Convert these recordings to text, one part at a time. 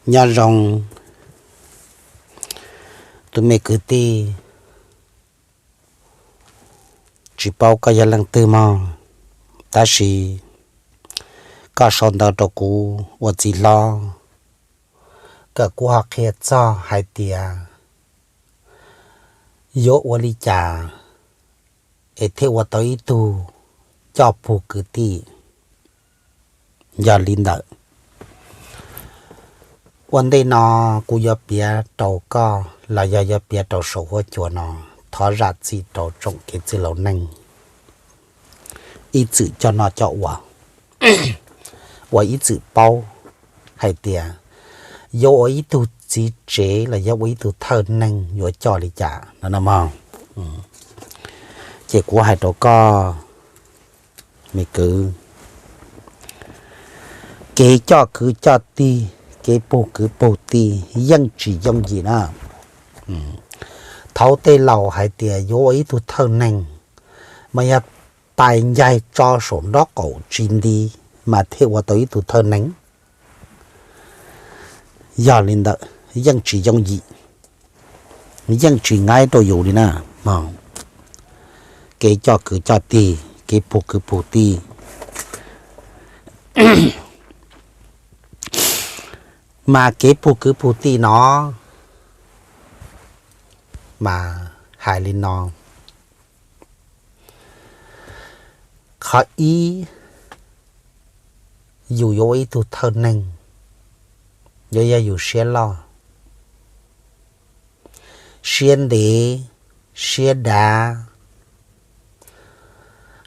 Nyob zoo, tus me kwv tij, tsis paub koj yog leej twg mog, tab sis koj sau ntawv rau kuv ua txiv hlob, koj kuj ho qhia txog hais tias yuav ua li cas es thiaj ua tau ib tug coj pug kwv tij. Yog li ntawd, ua ntej no kuv yuav piav rau koj los yog yuav piav rau saum huab cua no, thov zam txim rau tsoom kev txwj laus neej ib txwm coj noj coj ua, uas ib txwm paub hais tias yuav ua ib tug txiv tsev los yog ua ib tug thawj neeg yuav coj li cas no no mog. Ces kuv hais rau koj, me kwv, kev coj kwv coj tij, kev pug kwv pug tij yeej tsis yooj yim na. Thaum tej laus hais tias yuav ua ib tug thawj neeg, mas yog tais ncaig tso saum nraub qaum tsis nti mas thiaj ua tau ib tug thawj neeg. Yog li ntawd, yeej tsis yooj yim, yeej tsis nqaib rau yus li na. Kev coj kwv coj tij, kev pug kwv pug tij, mas kev pug kwv pug tij no, mas hais li no, qhov ib, yus yuav ua ib tug thawj neeg, yuav yog yus siab loj, siab ntev, siab dav.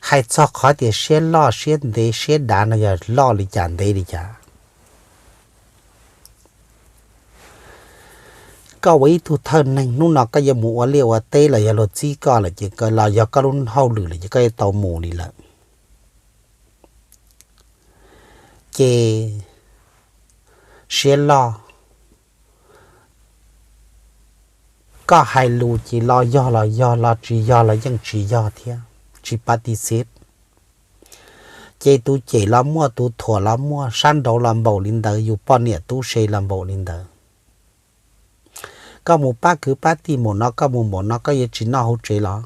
Hais txog qhov tias siab loj siab ntev siab dav no yog loj li cas ntev li cas? Koj ua ib tug thawj neeg, hnub no koj yuav mus ua liaj ua teb los yog luag txib koj lawm ces, los yog koj lub hauj lwm lawm ces koj yuav tau mus li lawm. Ces siab loj, koj hais lus ces los yog los yog, los tsis yog los yeej tsis yog thiab, tsis pa tis xib. Ces tus cem los muaj, tus thuam los muaj, sab nraud los npaum li ntawd, yus poj niam tub se los npaum li ntawd. Koj mus pab kwv pab tij npaum no, koj mus npaum no, koj yuav tsis noj hauv tsev los?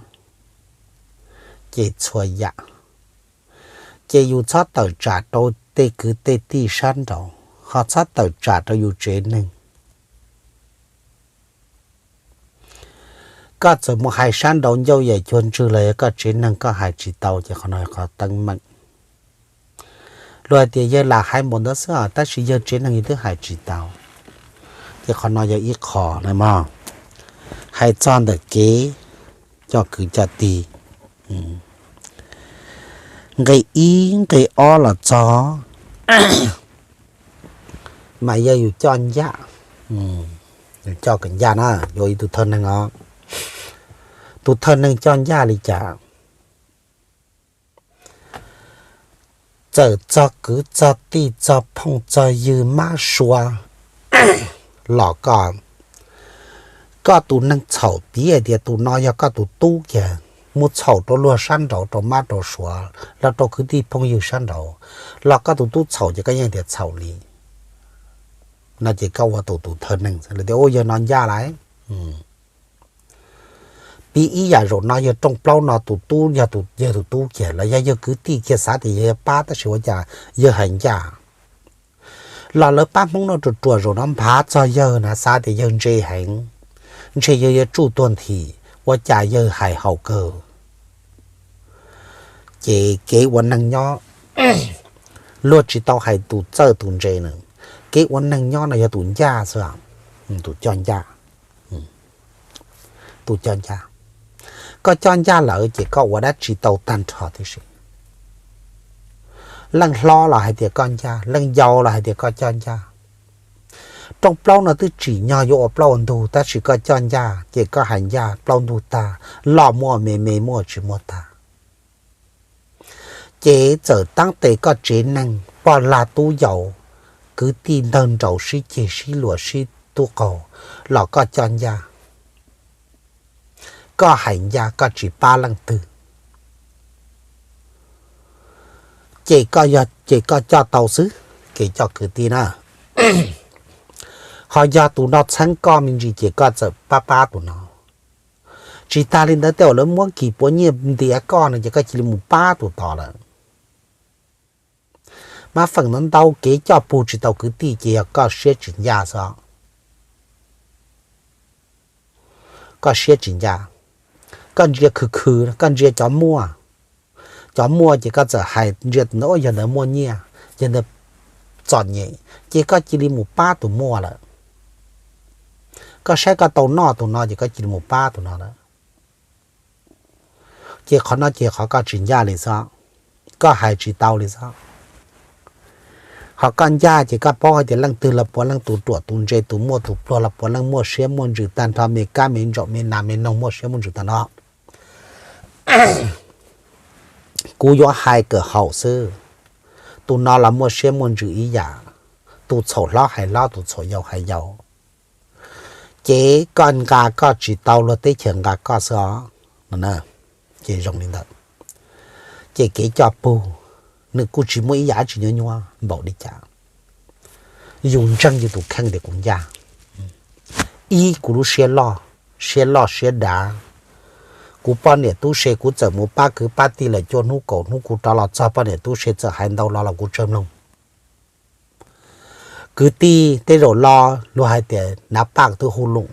Ces txhua yam, ces yus txhob tawm tsam rau tej kwv tej tij sab nraud, ho txhob tawm tsam rau yus tsev neeg. Koj txawm mus hais sab nraud ncauj yam cuag ntswg los yog koj tsev neeg koj hais tsis tau ces qhov no yog qhov teeb meem. Luag hais tias yawg lam hais npaum ntawd xwb os, tab sis yawg tsev neeg yawg twb hais tsis tau. Ces qhov no yog ib qho na mog. Hais txog ntawm kev coj kwv coj tij, nqe ib nqe ob los txog mas yog yus coj ncaj, yus coj kwv ncaj na, yuav ib tug thawj neeg os. Tus thawj neeg coj ncaj li cas? Txawm txog kwv txog tij txog phooj txog ywg mab sua los koj, koj tus neeg txhaum piv hais tias tus no yog koj tus tub kiag, mus txhaum rau luag sab nraud rau mab rau suav los rau kwv tij phooj ywg sab nraud, los koj tus tub txhaum ces koj yeej tias txhaum li no ces koj ua tus tus thawj neeg lawv tias ua yawg no ncaj lawm. Piv ib yam zaum no yawg rooj plaub no tus tub yog yawg tus tub kiag los yog yawg kwv tij kiag xav tias yawg pab tab sis ua cas yawg hais ncaj. Los lawv pab Hmoob no ruam ruam zaum no nphav txog yawg na xav tias yawg ntse heev, ntshe yawg yuav tsuj tuag nthi, ua cas yawg hais haum kawg. Ces kev ua neeg nyob, luag tsis tau hais tus txawj tus ntse na, kev ua neeg nyob no yog tus ncaj xwb, tus coj ncaj, tus coj ncaj. Koj coj ncaj lawm ces koj ua dab tsi tau tag nrho tib si. Leej hlob los hais tias koj ncaj, leej yau los hais tias koj coj ncaj. Rooj plaub no twb tsim nyog yuav ua plaub ua ntug tab sis koj coj ncaj ces koj hais ncaj plaub ntug tag, loj muaj me me muaj tsis muaj tag. Ces txawm taab tes koj tsev neeg poj lag tub yau, kwv tij ntawg nraud sib ceg sib luas sib tub qaug los koj coj ncaj, koj hais ncaj koj tsis pab leej twg, ces koj coj tau xwb, kev coj kwv tij na. Qhov yog tus no txheeb koj me ntsis ces koj txawm pab pab tus no. Tsis tas li ntawd tej zaum lawv muab kis puav nyiaj ntiav koj no ces koj cia li mus pab tus tod lawm. Mab feem ntau ntau kev coj pug tsis tau kwv tij ces yog koj siab tsis ncaj xwb. Koj siab tsis ncaj, koj ntsia khwv khwv, koj ntsia cov muaj. Cov muaj ces koj txawm hais ntsia tus ntawd, yog ntawd muaj nyiaj, yog ntawd txom nyem, ces koj cia li mus pab tus muaj lawm. Koj saib koj tau noj tus no ces koj cia li mus pab tus no lawm. Ces qhov no ces qhov koj tsis ncaj li xwb, koj hais tsis tau li xwb. Ho koj ncaj ces koj paub hais tias leej twg los puav leej tus ruam tus ntse tus muaj tus pluag los puav leej muaj siab muaj ntsws tag nrho, me kab me ntsaum me nas me noog muaj siab muaj ntsws tag nrho. Kuv yuav hais kawm haum xwb. Tus no los muaj siab muaj ntsws ib yam, tus txhaum hlob hais hlob, tus txhaum yau hais yau. Ces koj nqa koj tsis tau, luag teb chaws nqa koj xwb os. Ces zoo li ntawd, ces kev coj pug nws kuj tsis muaj ib yam tsis nyuaj nyuaj npaum li cas. Yus ntseeg yus tus kheej tias kuv ncaj. Ib, kuv lub siab loj, siab loj siab dav. Kuv poj niam tub se kuv txawm mus pab kwv pab tij lawm cuaj hnub kaum hnub kuv rov los txog poj niam tub se txawm hais ntau los los kuv tsawg mloog. Kwv tij tej zaum los luag hais tias nav paj twb hu lus,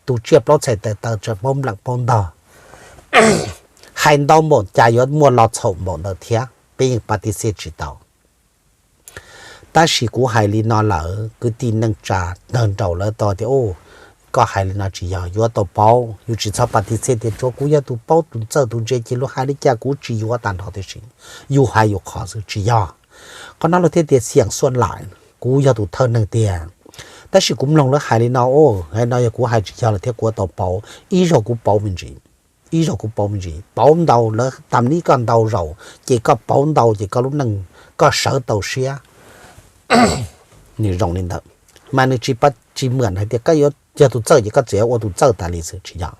tus tsiaj plaub txhais taw taw tsaws paub npleem paub ntog. Hais ntau npaum cas yuav muaj lo txhaum npaum ntawd thiab, peb yeej pa ti xej tsis tau. Tab sis kuv hais li no lawm kwv tij neej tsa tawg nraum lawv tau tias, koj hais li no tsis yog, yuav tau paub, yus tsis txhob pa ti xej tias tsuav kuv yog tus paub tus txawj tus ntse ces luag hais li cas kuv tsis yuav tag nrho tiam sis yus hais yus qhov xwb tsis yog. Qhov no luag thiaj tias xiam xuaj laim, kuv yog tus thawj neeg tiag. Tab sis kuv mloog lawv hais li no, hais no yog kuv hais tsis yog lawm thiab kuv tau pauv, ib zaug kuv pauv me ntsis, ib zaug kuv pauv me ntsis, pauv ntau lawv tam nib koj ntau zaus ces koj pauv ntau ces koj lub neej koj sawv tau siab. Nws zoo li ntawd, mas nws tsis, tsis muaj hais tias koj yuav yog tus txawj ces koj txawm ua tus txawj tas li xwb tsis yog.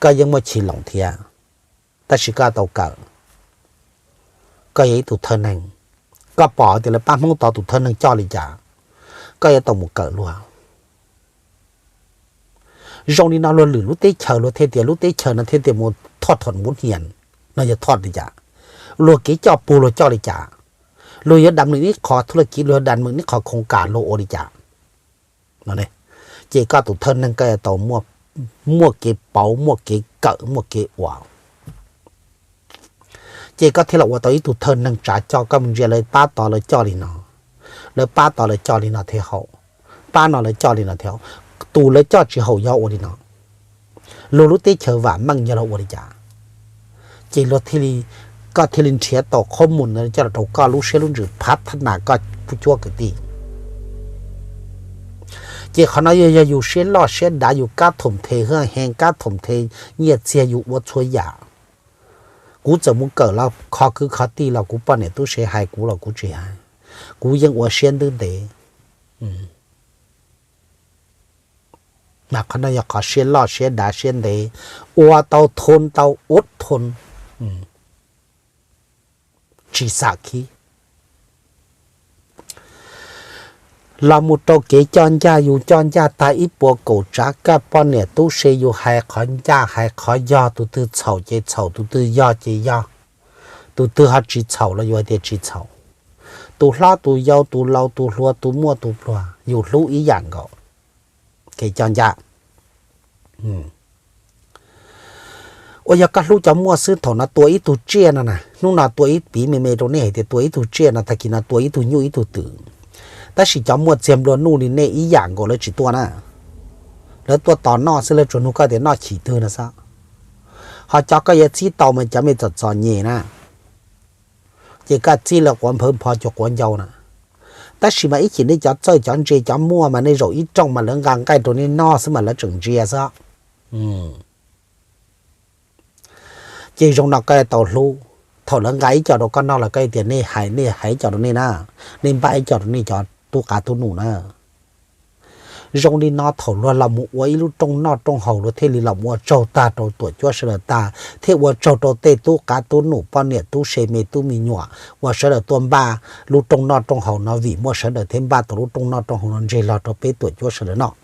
Koj yeej muaj chiloos thiab, tab sis koj tau kawm. Koj yog ib tug thawj neeg, koj pom tias lawv pab Hmoob tod tus thawj neeg coj li cas, koj yuav tau mus kawm luag. Zoo li no luag lwm lub teb chaws luag thiaj tias lub teb chaws no thiaj tias mus thoj thuam npuv hnias, no yog thoj li cas? Luag kev coj pug luag coj li cas? Luag yuav dam lwm nib qho thuj laj kiv, luag yuav dam lwm nib qho khoos kas luag ua li cas? Ces koj tus thawj neeg koj yuav tau muaj kev pauv, muaj kev kawm, muaj kev ua, ces koj thiaj los ua tau ib tug thawj neeg tsav coj. Koj mus ntsia lawv pab tod lawv coj li no, lawv pab tod lawv coj li no thiaj haum, pab no lawv coj li no thiaj haum. Tus lawv coj tsis haum yog ua li no, luag lub teb chaws vam meej yog luag ua li cas? Ces luag thiaj li, koj thiaj li nrhiav tau qhob mus coj los rau koj lub siab lub ntsws phav thab nas koj cuab kwv tij. Ces qhov no yog, yog yus siab loj siab dav, yus kab thoom the hwj hee, kab thoom the nyiaj txiag, yus ua txhua yam. Kuv txawm mus kawm los kho kwv kho tij los kuv poj niam tub se hais kuv los kuv tsis hais, kuv yeej ua siab ntev ntev. Mas qhov no yog qhov siab loj siab dav siab ntev, ua tau thon tau ua thon, tsis xam khib. Los mus rau kev coj ncaj, yus coj ncaj tag ib puas kaum tsav, koj poj niam tub se yus hais qhov ncaj hais qhov yog, tus twg txhaum ces txhaum, tus twg yog ces yog, tus twg ho tsis txhaum los yus hais tias tsis txhaum. Tus hlob tus yau tus laus tus hluas tus muaj tus pluag yus hlub ib yam nkaus. Kev coj ncaj. Ua yog koj hlub cov muaj xwb, thaum no tua ib tug tsiaj no na, hnub no tua ib piv me me rau nej hais tias tua ib tug tsiaj no, tag kis no tua ib tug nyuj ib tug twm. Tab sis cov muaj txiag nplua nuj li nej ib yam nkaus lawv tsis tuaj na. Lawv tuaj tos noj xwb, lawv tsuas nug koj tias noj chim twg no xwb. Ho cov koj yuav txib tau mas cov me txom txom nyem na, ces koj txib lawv quav nphawv npho cuag quav ncau na. Tab sis mas ib chim nej cov txawj cov ntse cov muaj mas nej zaum ib rooj mas lawv nqa nqaij rau nej noj xwb mas lawv tseem ntsia xwb. Ces zoo no koj yuav tau hlub. Thaum lawv nqa ib co rau koj noj los koj tias nej hais, nej hais ib co rau nej na, nej npaj ib co rau nej cov tub qav tub num na. Zoo li no thaum luag los mus ua ib lub rooj noj rooj haus luag thiaj li los mus ua tsaug tag rau tuam cuab sawv daws tag, thiaj ua tsaug rau tej tub qav tub num poj niam tub se me tub me nyuam uas sawv daws tuaj npaj lub rooj noj rooj haus no, vim muaj sawv daws thiaj npaj tau lub rooj noj rooj haus no ntseg los rau peb tuam cuab sawv daws noj.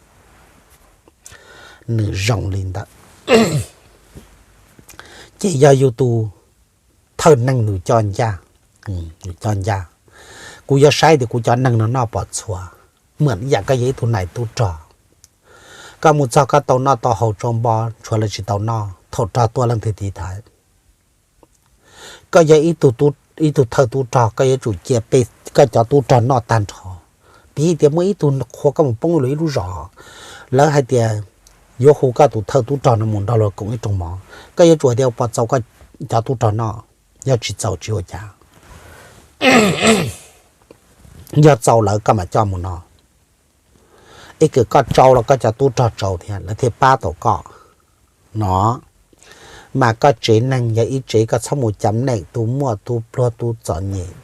Nws zoo li ntawd. Ces yog yus tus thawj neeg nws coj ncaj, nws coj ncaj. Kuv yuav saib tias kuv cov neeg no noj pom txhua, mas ib yam koj yog ib tug nais tub rog, koj mus txog koj tau noj tau haus tsau npo, tshuav lawv tsis tau noj, thaum rog tuaj leej twg tiv thaiv? Koj yog ib tug thawj tub rog, koj yuav tsum cia peb, koj cov tub rog noj tag nrho. Piv tias muaj ib tug qhua koj mus poob luag ib lub zos, lawv hais tias yuav hu koj tus thawj tub rog no mus nrog luag koom ib rooj mov, koj yuav tsum hais tias puas txaus koj cov tub rog noj? Yog tsis txaus tsis ua cas, yog txaus lawm koj mam coj mus noj. Ib kws koj tsau los koj cov tub rog tsau thiab lawv thiaj pab tau koj no. Mas koj tsev neeg yog ib tsev, koj txhob mus cam neem tus muaj tus pluag tus txom nyem.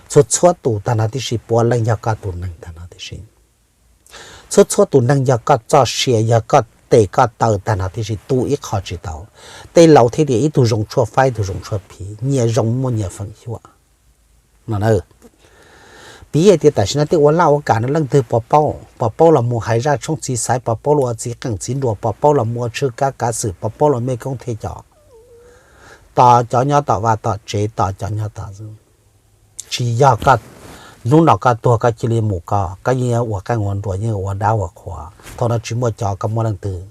Txhua txhua tus tag nrho tib si puav leej yog koj tus neeg tag nrho tib si. Txhua txhua tus neeg yog koj txoj sia, yog koj tes koj taw tag nrho tib si, tu ib qho tsis tau. Tej laus thiaj tias ib tug zoo tshuaj faib, ib tug zoo tshuaj phiv, nyias zoo muaj nyias feem xyuam no. Piv hais tias tam sim no tej ua laj ua kam no leej twg puas paub? Puas paub los mus hais zaj tshoob txiv xaiv, puas paub los ua txiv qeej txiv nruas, puas paub los mus ua tshwj kab kav xwm, puas paub los mej koob thiaj cov, tos cov nyob tom vaj tom tsev, tos cov nyob tom. Tsis yog koj, hnub no koj tuag koj cia li mus koj, koj yeej ua qeej ua nruas, yeej ua dab ua qhuas, thaum no tsis muaj cov, koj muaj leej twg?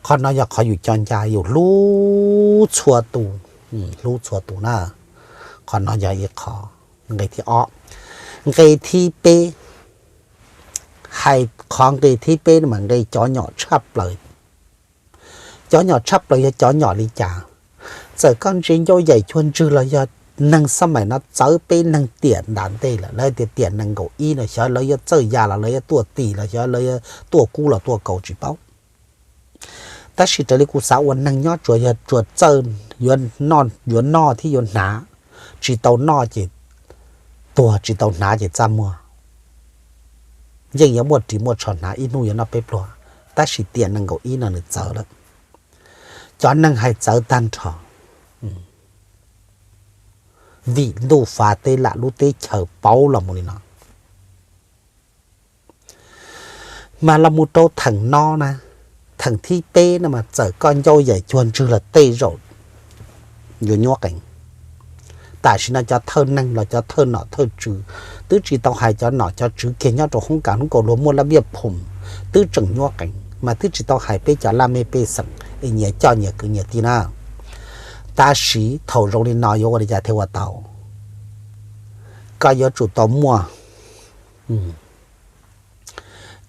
Qhov no yog qhov yus coj ncaj, yus hlub txhua tus, hlub txhua tus na. Qhov no yog ib qho. Nqe thib ob. Nqe thib peb, hais qhov nqe thib peb no mas nqe cov nyom tshaj plaws. Cov nyom tshaj plaws yog cov nyom li cas? Txawm koj ntse ncauj yaim cuag ntswg los yog neeg xab maim no txawv peb neeg tiam nram ntej lawm, lawv tias tiam nees nkaum ib no xyov lawv yuav txawj ya los lawv yuav tuaj tis los xyov lawv yuav tuaj kub los tuaj kaus tsis paub. Tab sis raws li kuv xav ua neeg nyob tsuas yog tsuas txawj yuav noj thiab yuav hnav, tsis tau noj ces tuag, tsis tau hnav ces txaj muag. Yeej yuav muaj ris muaj tsho hnav, ib hnub yuav noj peb pluag, tab sis tiam nees nkaum ib no nws txawv lawm. Cov neeg hais txawv tag nrho, vim ntuj fav teb lam lub teb chaws pauv los mus li no. Mas los mus rau theem no na, theem thib peb no mas txawm koj ncauj yaim cuag ntswg los tej zaum yuav nyuab qees. Tam sim no cov thawj neeg los cov thawj nom thawj tswv twb tsis tau hais cov nom cov tswv kiag nyob rau hoob kas hnub kaus luag muaj laj viaj phoom twb tseem nyuab qees, mas twb tsis tau hais peb cov laj mej pej xeem es nyias coj nyias kwv nyias tij na. Tab sis thaum zoo li no yuav ua li cas thiaj ua tau? Koj yuav tsum tau muaj,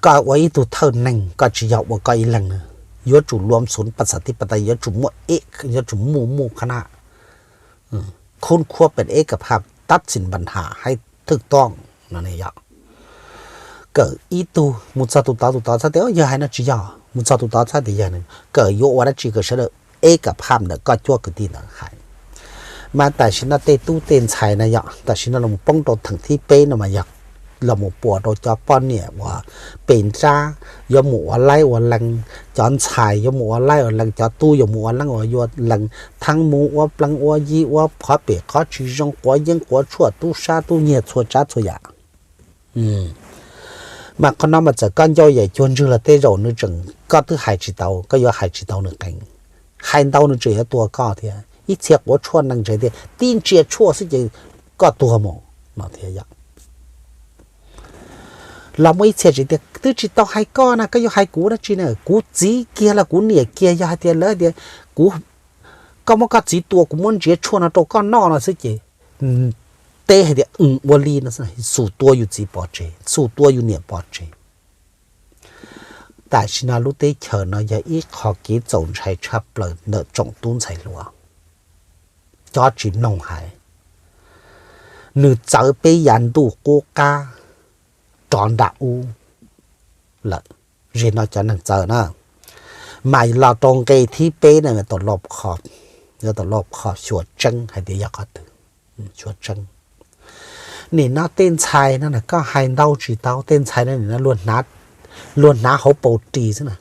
koj ua ib tug thawj neeg koj tsis yog ua koj ib leeg na, yuav tsum luam xum pas xas tib pas tas, yuav tsum muaj, yuav tsum muaj muj qhab na, khub khuab pes eb kas phaj tab txim npas nham haib thwj tooj no ne yom. Kawm ib tug mus txog tus tod, tus tod txhab tias yog hais no tsis yog, mus txog tus tod txhab tias yog, kawm yuav ua dab tsi kawm sawv daws eb kas phaj ntawm koj cuab kwv tij ntawd hais. Mas tam sim no tej tub tej ntxhais na yom, tam sim no los poob rau theem thib peb no mas yog los mus puas rau cov poj niam uas pes nrab yuav mus ua laib ua lees, cov ntxhais yuav mus ua laib ua lees, cov tub yuav mus ua laib ua lees, thaab mus ua plees ua yi ua qhov pem qhov tsis zoo, quav yeeb quav tshuaj, tub sab tub nyiag txhua tsav txhua yam. Mas qhov no mas txawm koj ncauj yaim cuag ntswg los tej zaum nws tseem, koj twb hais tsis tau, koj yuav hais tsis tau nws qees. Hais ntau nws tseem yuav tua koj thiab. Ib txhia quav tshuaj neeg tseem tias tib ntsia tshuaj xwb ces koj tuag mus no thiab yom. Los muaj ib txhia tseem tias twb tsis tau hais koj na, koj yuav hais kuv dab tsi na? Kuv txiv kiag los kuv niam kiag yog hais tias lawv tias kuv, koj muab koj txiv tua kuv muab ntsiav tshuaj no rau koj noj no xwb ces teb hais tias ua li no, xum tua yus txiv pov tseg, xum tua yus niam pov tseg. Tam sim no lub teb chaws no yog ib qho kev txaus ntshai tshaj plaws ntawm tsoom tub ntxhais hluas. Cov tsis mloog hais, nws txawv peb yav ntuj qub qab rov nram ub lawm. Zim no cov neeg txawv na, mas los rau nqe thib peb no yuav tau loj qhov xyuas tseeb hais tias yog qhov twg. Xyuas tseeb. Nim no tej ntxhais no koj hais ntau tsis tau, tej ntxhais no nim no luag hnav hauv paus ris xwb na.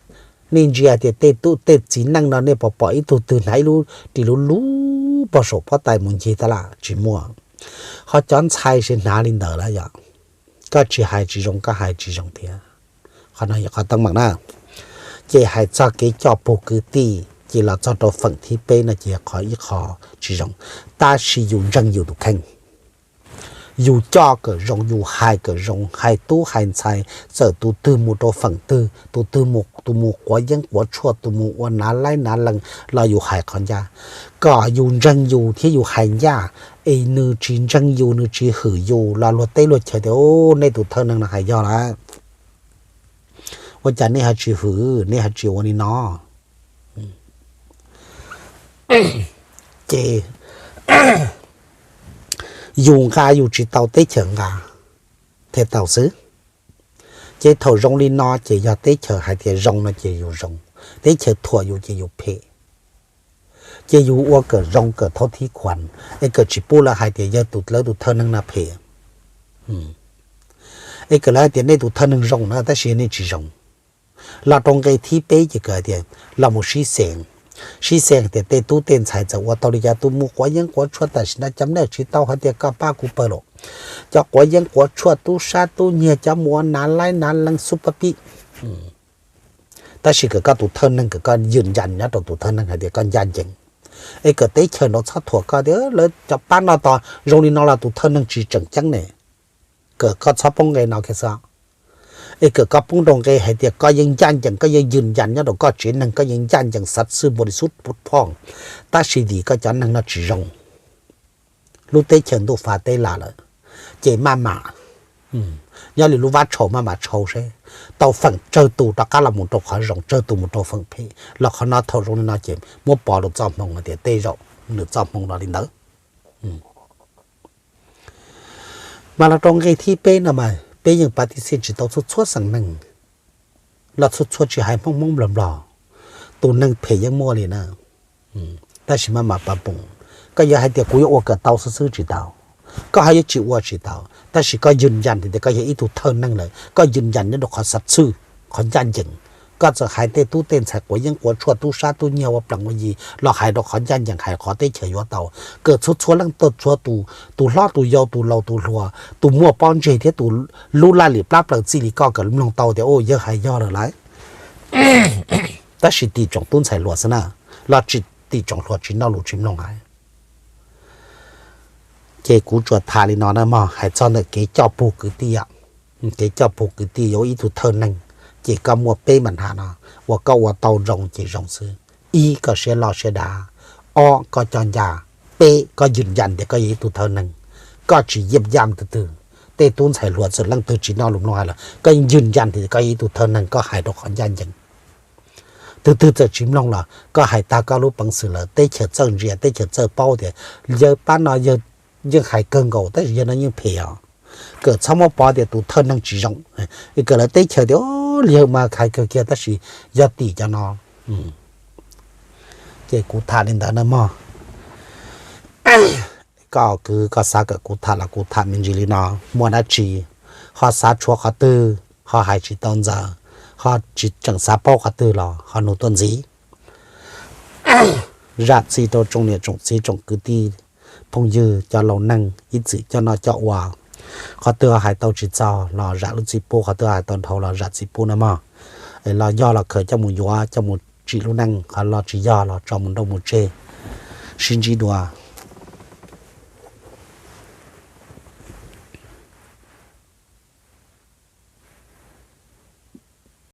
Nej ntsia tias tej tub tej txiv neej no nej puas pom ib tug twg hnav ib lub ris lub lub pog saum pob tais mus ncig tab laj? Tsis muaj. Ho cov ntxhais sib hnav li ntawd lawm yog koj tsis hais tsis zoo, koj hais tsis zoo thiab. Qhov no yog qhov teeb meem na. Ces hais txog kev coj pug kwv tij ces los txog rau feem thib peb no ces qhov ib qho tsis zoo, tab sis yus ntseeg yus tus kheej. Yus coj kom zoo, yus hais kom zoo, hais tub hais ntxhais, txawm tus twg mus rau feem twg, tus twg mus, tus mus quav yeeb quav tshuaj, tus mus ua nav laib nav lees los yus hais qhov ncaj, kom yus ntseeg yus thiab yus hais ncaj. Es nws tsis ntseeg yus, nws tsis hwm yus los luag teb luag chaw tias, u, nej tus thawj neeg no hais yog lawm. Ua cas nej ho tsis hwm, nej ho tsis ua li no? Ces yus nqa yus tsis tau, teb chaws nqa thiaj tau xwb. Ces thaum zoo li no ces yog teb chaws hais tias zoo no ces yus zoo, teb chaws thuam yus ces yus phem. Ces yus ua kom zoo kom thauv thib khuas, es kom tsis pub lawv hais tias yawg tus, lawv tus thawj neeg no phem. Es kom lawv hais tias nej tus thawj neeg zoo na tab sis nej tsis zoo. Los rau nqe thib peb ces kom hais tias los mus sib xeem, sib xeem tias tej tub tej ntxhais txawm ua tau li cas, tus mus quav yeeb quav tshuaj tam sim no cov nej tsis tau hais tias koj pab kuv pawg los, cov quav yeeb quav tshuaj tub sab tub nyiag, cov mus ua nav laib nav lees xub pab pib. Tab sis kom koj tus thawj neeg, kom koj yws ncas nyob rau tus thawj neeg hais tias koj ncaj ncees. Es kom teb chaws nraud txhob thuam koj tias lawv cov pab no tos zoo li no los tus thawj neeg tsis tseem ceeb ne. Kom koj txhob poob nqe no kiag xwb. Es kom koj poob rau nqe hais tias koj yeej ncaj ncees, koj yeej yws ncas nyob rau koj tsev neeg, koj yeej ncaj ncees xav xwb npaum li xub phoj, tab sis vim koj cov neeg no tsis zoo, lub teb chaws ntuj fa teb lam lawm, ces maj mam, nyob li lub vab tshau maj mam tshau seb tau feem tsawg tus rov qab los mus rau qhov zoo, tsawg tus mus rau feem phem los. Qhov no thaum zoo li no ces muab pov lus txoj hmoo hais tias tej zaum nws txoj hmoo los li ntawd. Mas los rau nqe thib peb no mas peb yeej pav tiv xij tsis tau txhua txhua xeem neeg, los txhua txhua tsis hais Hmoob Hmoob Nplog Nplog, tus neeg phem yeej muaj li na. Tab sis maj mam pav poom, koj yuav hais tias kuv yuav ua kom tau xwb xwb tsis tau, koj ho yuav tsis ua tsis tau, tab sis koj yws ncas tias koj yog ib tug thawj neeg lawm, koj yws ncas nyob rau qhov xav xwb, qhov ncaj ncees. Koj txawm hais tej tub tej ntxhais quav yeeb quav tshuaj, tub sab tub nyiag ua plees ua yi los hais rau qhov ncaj ncees, hais qhov teb chaws yuav tau. Kom txhua txhua leej txhua tus, tus hlob tus yau, tus laus tus hluas, tus muaj pob ntseg thiab tus lub laj lim plab plaws txij li koj kom mloog tau tias u, yawg hais yog lawm lauj. Tab sis tim tsoom tub ntxhais hluas xwb na, los tsis, tim tsoom hluas tsis noj lus tsis mloog hais. Ces kuv tsuas tham li no na mog, hais txog ntawm kev coj pug kwv tij. Kev coj pug kwv tij yuav ib tug thawj neeg, ces koj muaj peb npa nhav no, uas koj ua tau zoo ces zoo xwb. Ib, koj siab loj siab dav. Ob, koj coj ncaj. Peb, koj yws ncas tias koj yog ib tug thawj neeg, koj tsis yiaj yaj twg twg. Tej tub ntxhais hluas txawm leej twg tsis noj lus mloog hais los koj yeej yws ncas tias koj yog ib tug thawj neeg, koj hais rau qhov ncaj ncees. Twg twg txawm tsis mloog los koj hais tag koj lub peev xwm lawm, teb chaws txawj ntsia, teb chaws txawj paub tias yawg pab no yawg yeej hais kawg nkaus tab sis yawg no yeej phem os. Kom txhob muab pov tias tus thawj neeg tsis zoo, kom lawv teb chaws tias yawg mas hais kawg kiag tab sis yog tim cov no. Ces kuv tham li ntawd na mog. Koj kwv koj xav kom kuv tham los kuv tham me ntsis li no, muaj dab tsi ho xav tshuav qhov twg ho hais tsis tau ntxaws, ho tsis tseem xav paub qhov twg los ho nug tuaj ntxiv. Zam txim rau tsoom niam tsoom txiv tsoom kwv tij phooj ywg cov laus neeg ib txwm coj noj coj ua. Qhov twg ho hais tau tsis txaus los zam lub txim pub, qhov twg ho hais tau dhau los zam txim pub na mog. Los yog los khaws coj mus yuav coj mus tsim lub neej, qhov los tsis yog los tso mus nrauj mus tseg. Sib ntsib dua.